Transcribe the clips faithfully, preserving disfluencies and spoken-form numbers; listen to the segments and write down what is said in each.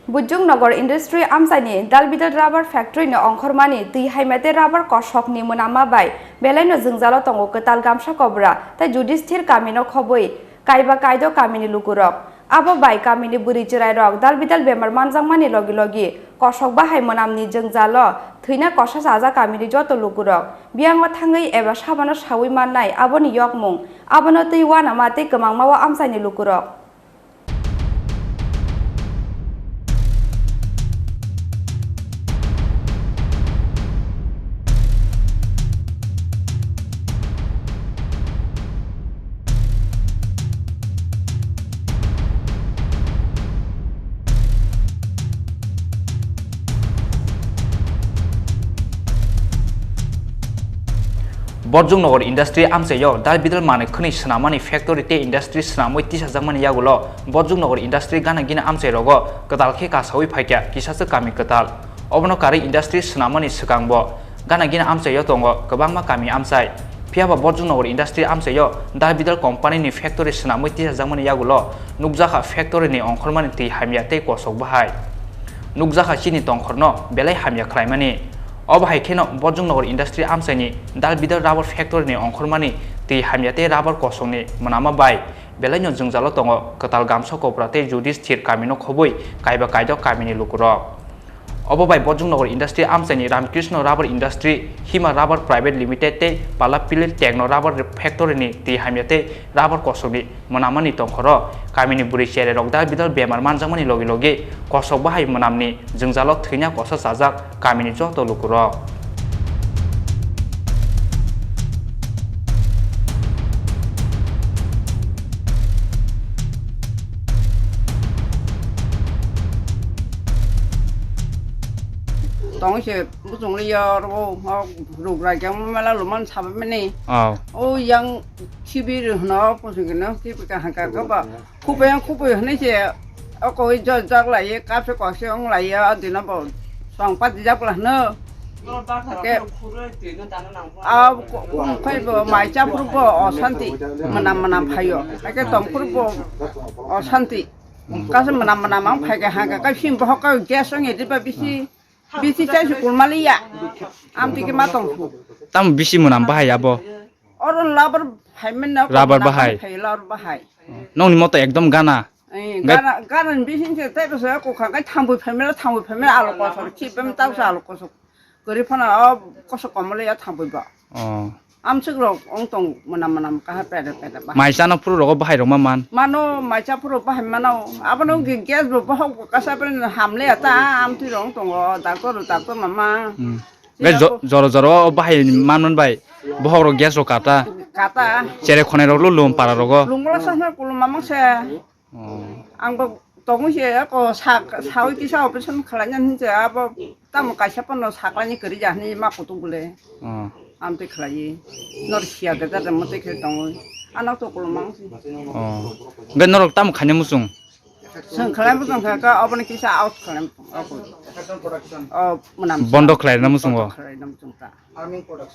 Bujung Nagar Industry amchaini Dalbidal Rubber Factory ni ongkhormani twi hamya tei rubber kosokni mwnama bai belaino jwngjalo tongo kwtal Gamsa Kobra tei Judisthir kamino khobwi kaiba kaido kamini lukurok. Abo bai kamini bwrwi chwrairok dalbidal bemar manjakmani logi logi kosok bahai mwnamni jwngjalo thwina kosa chajak kamini joto lukurok. Biyango thangwi eba sabano sawi mannai aboni yokmung, abono twi uanama tei kwmangma o amchaini lukurok. Borjung Nagar Industry amchaio dal bidal manwi khwnwi swnamani factory tei industry swnamwi tisajakmani yagulo Borjung Nagar Industry gana gini amchai rogo kwtal khe kasawi phaikha kisasa kami kwtal. Obono karwi industry swnamani swkangbo gana gini amchaio tongo kwbangma kami amchai. Phiyaba Borjung Nagar Industry amchaio dal bidal company ni factory swnamwi tisajakmani yagulo nukjakha factory ni ongkhormani twi hamya tei kosok bahai. Nukjakha chini tongkhorno belai hamya khlaimani. Obo hai kheno Borjung Nagar Industry amchaini dal bidal rubber factory ni ongkhormani twi hamya tei rubber kosokni mwnama bai belaino jwngjalo tongo kwtal Gamsa Kopra tei Judisthir kamino khobwi kaiba kaidok kamini lukurok. Obo bai Borjung Nagar Industry amchaini Ramkrishna Rubber Industry, Hima Rubber Private Limited tei Pala Pilir Techno Rubber Factory ni twi hamya tei rubber kosokni mwnamani tongkhoro kamini bwrwi chererok dal bidal bemar manjakmani logi logi kosok bahai mwnamni jwngjalo thwina kosa chajak kamini joto lukurok. Tong se bujung le yor o, o ruk rai khe mela luman sabamani. Oh. O yang khibi hwno pusing khe no khibi kaham ka khe ba. Khubui ang khubui hwnwi se o koi jot jak lai ye, kap se kok se ong lai ye, o dino bo song pat jak la hwno. Ke a ko-, ko-, khai bo mai cha phuru bo osanti, mwnam mwnam phaio. Ake tong phuru bo osanti. Kasa mwnam mwnam ang phai khe ha khe, kai sim bohok kai gas ong ye diba bisi, bisi chai su kulma liya. Am tiki ma tong su. Tamo bisi mwnam bahai abo? Oro labar phai men na, Rubber labar bahai. Phai labar bahai. Nongni moto ekdom gana. Eh, Gai- gana, gana ni bising se tei bwsa ko kha kai thambui phai mela, thambui phai mela alo kosor, khi pem tau sa alo kosor. Gari phana o kosok komole ya thambui ba. Oh. Amsuk rok ong tong mwnam mwnam kaha peda peda ba. Mai chana phuru rogo bahai rok ma man. Mano mai cha phuru bahai mano. Abono ge-, gas bo bohok bo kasa pen hamle ata amtwi rok ong tongo. Doctor, doctor mama. Hmm. Gai jo-, joro joro o bahai man man bai. Bohok rok gas rok kata. Kata. Chere khonai rok lo lum para rogo. Lungla sa na kulum mamang se. Oh. Ang bo tongwi se ko sa, sawi kisa operation khlaina hinse abo tamo kaisa pono saklaini kwrwi ja hinwi ma kutung bole. Oh. Amtwi khlaiwi. Nor siya de da mo te khe tongwi. Ano to kulo mang si. Oh. Be norok tamo khaina muchung? Seng khlai bo tong kha ka oboni kisa out khlai. Oh, munam. Bondo khlai na muchung o? Bondo khlai na muchung ta.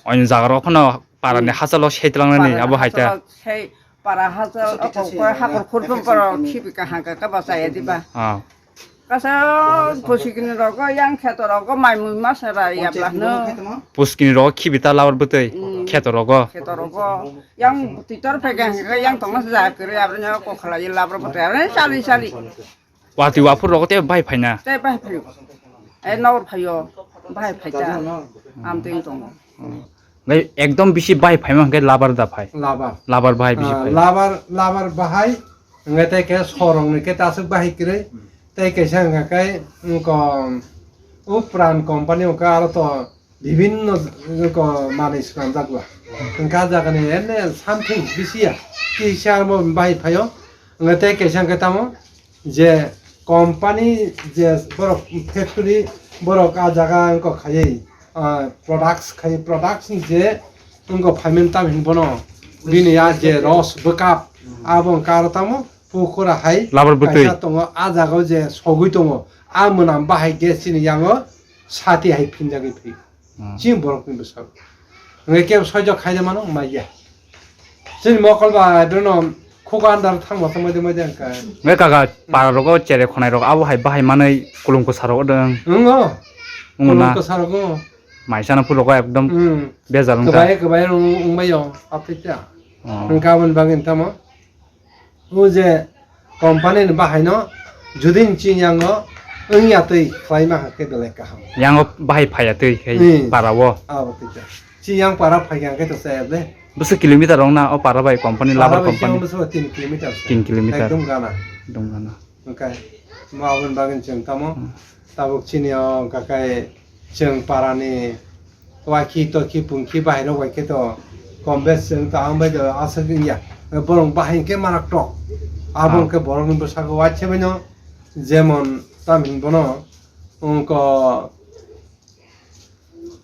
Oin jaga rok phano para ni hachalo sei tlang nani abo hai ta. Para hachalo sei Para hachal, oko koi hakor khurpum paro khibi kaham ka kaba chaya diba. Ah. Kasa pusikini rogo yang kheto rogo mai mui masa ra ya bla no. Pusikini rogo khibi ta labar bwtwi, mm, kheto rogo. Kheto rogo yang titor phai kaham ka yang tongma sa ja kiri abra nya ko khala ye labar bwtwi abra chali chali. Watwi waphur rogo te bai phaina. Te bai phaio. E nor phaio. Bai phaita. Amtwi tongo. Ngai ekdom bisi bai phaima hwnkhe labar da phai. Labar. Labar bai bisi Ah, phai. Labar, labar bahai. Hwnkhe tei khe sorong ni khe tasuk bahai kwrwi. Tei kaisa hwnkha khe, wngkha, o Pran company hwnkha aro to bibinno ko manwi swnamjak ba. Wngkha jagani ene something bisi ya. Kisa mo bai phaio. Wngkha tei kaisa wngkha tamo je company je borok factory borok a jaga wngkha khaiwi, ah, products khai products ni je wngkha phaimani tamo hinwi bono bini ya je ros bwkap abo wngkha aro tamo pukura hai Labar bwtwi. Kaisa tongo a jaga o je sogwi tongo a mwnam bahai gas chini yango sati hai phinjagwi phi. Hmm. Chini borok ni bwsao. Hwnkhe kebo soijo khaina mano, maya. Chini mokol bai bono Phuka andar thangma thangma de mai de angka. Ngai kaka para rogo chere khonai rok abo hai bahai manai kulum kwsa rok dong. Ngo. Wngna. Kulum kwsa rok ngo. Mai sana phulo ko ekdom. Hmm. Bejal wngka. Kwbai kwbai wng wng mai yo apita. Oh. Wngka aboni bagwi tamo. O je company ni bahai no judi nchi yango wngya twi khlai ma khe belai kaham. Yango bahai phaiya twi khai Hmm. para o. Abo twi. Chi yang para phai yang khe to sa de. Bwswk kilometer rok na o para bai company, para labar bai company? Bwswk tin kilometer sa. Tin kilometer. Ekdom gana. Ekdom gana. Oke. Ma abon bagin chwng tamo. Hmm. Tabuk chini o kakai chwng para ni wakhi tokhi pungkhi bahai rok bai khe to kom bes chwng to ang bai do aswk wngya. Borok bahai khe marak tok. Abon Ah. khe borok ni bwsako waise bai no jemon tam hin bono wngko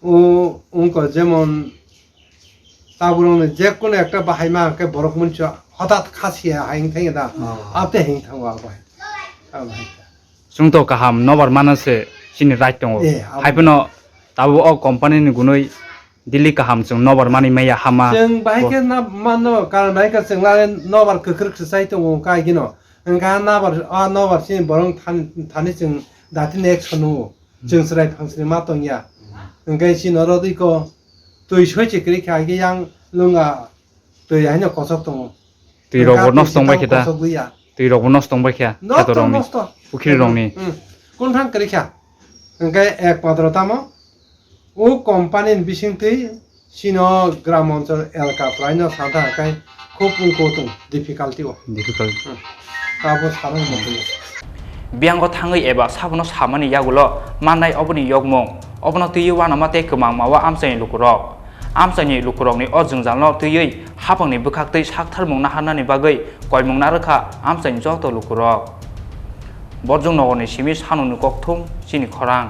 O, wngkha jemon taborokni je kono ekta bahai ma hwnkhe borok munso hothat kha siya hai wngthangya da. Oh. Ate hing thango abo hai. Abo hai. Chwng to kaham nobar mana se chini right tongo. Eh, abo. Hai phano tabuk o company ni gunui daily kaham chwng nobar mani maya hama. Chwng bahai Bo- khe na mano karon bahai khe chwng la nobar kwkrwk se chai tongo kai gino. Wngkha nobar, a nobar chini borok thani, thani chwng datini action o. Chwng chwrai phangsni ma tongya. Hwnkhe chini oro twi ko twi soi se kwrwi kha, hwnkhe yang lwnga twi haino kochok tongo. Twi rok bo Hwnkhe nosto twi wngbai tamo khe ta? Kochok liya. Twi rok bo nosto wngbai kha? Nosto, kheto rokni, nosto. Pukhri rokni. Hmm. Kunthang kwrwi kha. Hwnkhe ekmatro tamo o company ni bising twi Chini o gram onchol elka kwlaino santa hwnkhe khub wngkho tong difficulty o. Difficult. Hmm. Abo sana muchungo. Biyango thangwi eba sabono samani yagulo mannai oboni yokmung. Obono twiwi uanama tei kwmangma o amchaini lukurok. Amchaini lukurokni o jwngjalno twiwi hapangni bwkhaktwi saktharmung naharnani bagwi koimung narwkha amchaini joto lukurok. Borjong nogorni simi sanukni kokthum chini khorang.